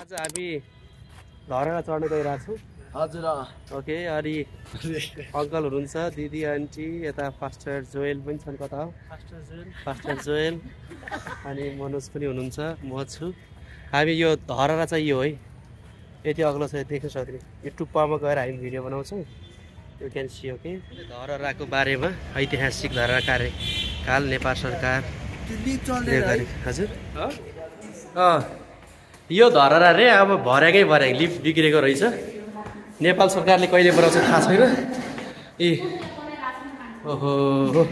आज हामी धरहरा चढ्न गइरहेको छौँ। हजुर ओके अनि अङ्कल हुनुहुन्छ, दिदी आन्टी, यता फास्टर जोएल पनि छन्। कता हो फास्टर जोएल अनि मनोज पनि हुनुहुन्छ, म छु। हामी यो धरहरा चाहिँ यो है यति अग्लो छ, देख्न सक्ने यो टुप्पामा गएर हामी भिडियो बनाउँछौँ। You can see. ओके धरहराको बारेमा ऐतिहासिक धरहरा कार्यकाल नेपाल सरकार हजुर यो धरहरा रे अब भरेकै लिफ्ट बिग्रेको रहेछ। नेपाल सरकारले कहिले बनाउँछ थाहा छैन। ए ओहो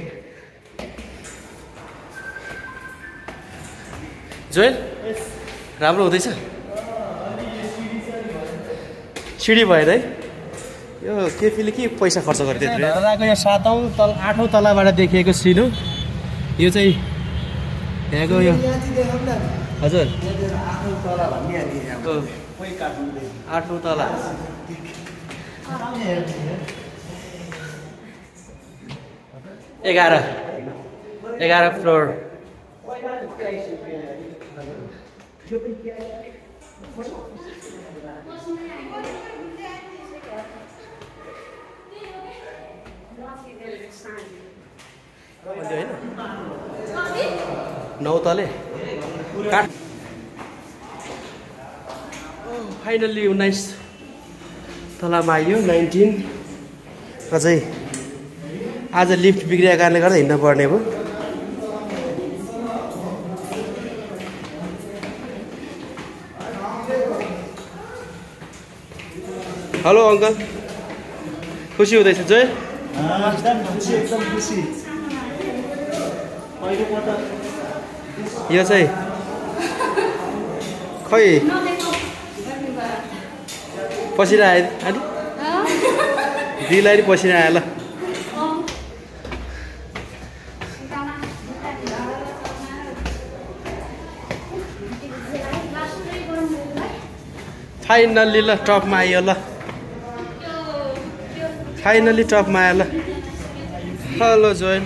जोएल राम्रो हुँदैछ। सिडी भएन है यो केपीले के पैसा खर्च गरिदियो धरहराको यो 7औं तल 8औं तलाबाट देखिएको सिन हो यो चाहिँ यहाँको यो हजुर 8औं तला भन्ने 8औं तला 11 फ्लोर। होइन 9 तले काठ फाइनल्ली 19 तलामा आइयो। 19 अझै आज लिफ्ट बिग्रेको कारणले गर्दा हिँड्न पर्ने भयो। हेलो अङ्कल, खुसी हुँदैछ जोएल? एकदम खुसी। यो चाहिँ खै पसिना आयो अनि दिदीलाई नि पसिना आयो ल। फाइनल्ली ल टपमा आयो ल, फाइनल्ली टपमा आयो ल। हेलो जोएल,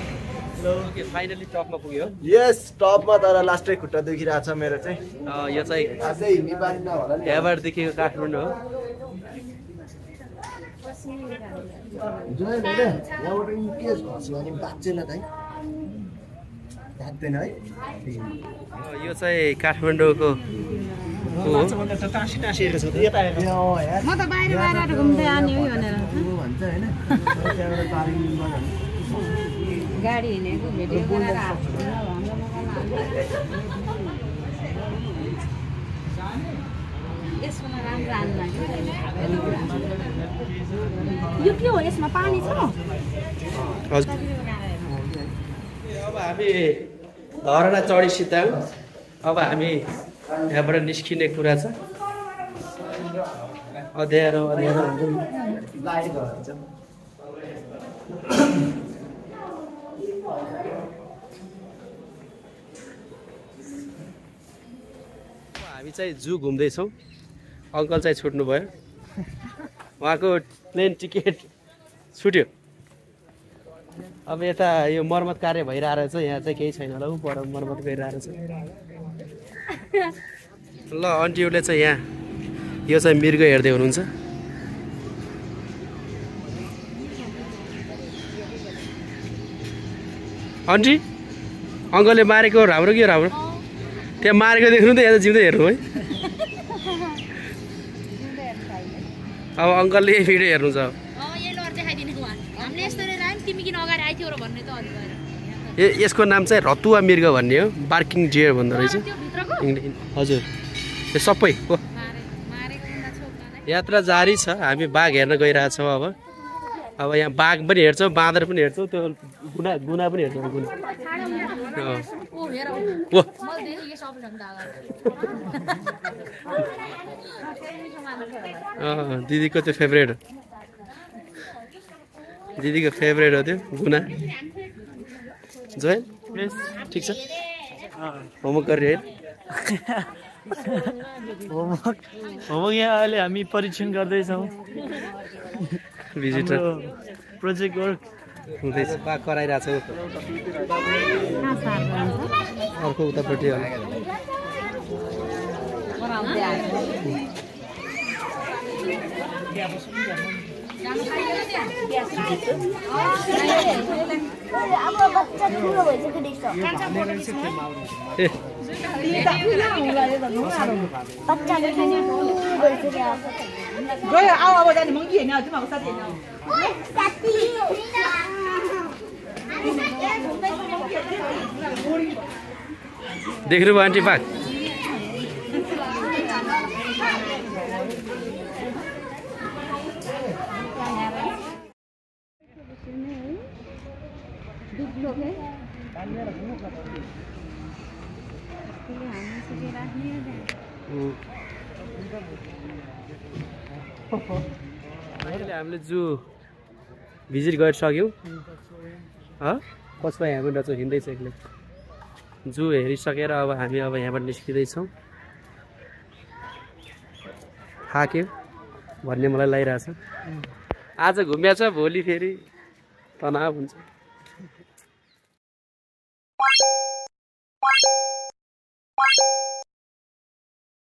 फाइनली टपमा पुग्यो। यस टपमा, तर लास्टै खुट्टा दुखिरहेको छ मेरो चाहिँ। यो चाहिँ अझै हिँड्नै पारिन्न होला नि। यहाँबाटदेखिको काठमाडौँ हो। जोएल हैन यहाँबाट के घस्यो भने बाच्दैन त है, बाच्दैन है। यो चाहिँ काठमाडौँको म त बाहिर घुम्दै आने हो भनेर भन्छ हैन, त्यहाँबाट पार्किङमा गाडी हिँडेको भिडियो बनाएर यसमा राम्रो हाल्नु लाग्यो। यो के हो, यसमा पानी छ? अब हामी धरहरा चढिसिद्धायौँ। अब हामी यहाँबाट निस्किने कुरा छ। अँध्यारो अँध्यारो लाइट गर्छ। हामी चाहिँ जू घुम्दैछौँ। अङ्कल चाहिँ छुट्नु भयो, उहाँको प्लेन टिकट छुट्यो। अब यता यो मर्मत कार्य भइरहेको छ, यहाँ चाहिँ केही छैन होला, ऊ पर मर्मत गरिरहेको छ ल। आन्टीहरूले चाहिँ यहाँ यो चाहिँ मृग हेर्दै हुनुहुन्छ। आन्टी अङ्कलले मारेको राम्रो कि राम्रो? त्यहाँ मारेको देख्नु त, यहाँ जिउँदै हेर्नु है। अब अङ्कलले भिडियो हेर्नु छ। यसको नाम चाहिँ रतुवा मृग भन्ने हो, बार्किङ डियर भन्दो रहेछ। हजुर यो सबै हो। यात्रा जारी छ, हामी बाघ हेर्न गइरहेछौँ। अब यहाँ बाघ पनि हेर्छौँ, बाँदर पनि हेर्छौँ, त्यो गुना पनि हेर्छौँ। दिदीको त्यो फेभरेट हो, दिदीको फेभरेट हो त्यो गुना। जोएल ठिक छ, होमवर्क गरेर होमवर्क यहाँ अहिले हामी परीक्षण गर्दैछौँ। भिजिटर प्रोजेक्ट वर्क हुँदैछ, बाघ कराइरहेको छ। अर्को उतापट्टि अब बच्चा ठुलो भइसक्यो देख्छ बच्चाले ठुलो भइसक्यो गयो आऊ अब जाने मंगी हैन तिमीहरुको साथी हैन साथी देख्नुभयो आन्टी बाघ हामीले जू भिजिट गरिसक्यौँ कसमा यहाँबाट चाहिँ हिँड्दैछ एक्लै जू हेरिसकेर अब हामी अब यहाँबाट निस्किँदैछौँ थाक्यो भन्ने मलाई लागिरहेछ आज घुम्या छ भोलि फेरि तनाव हुन्छ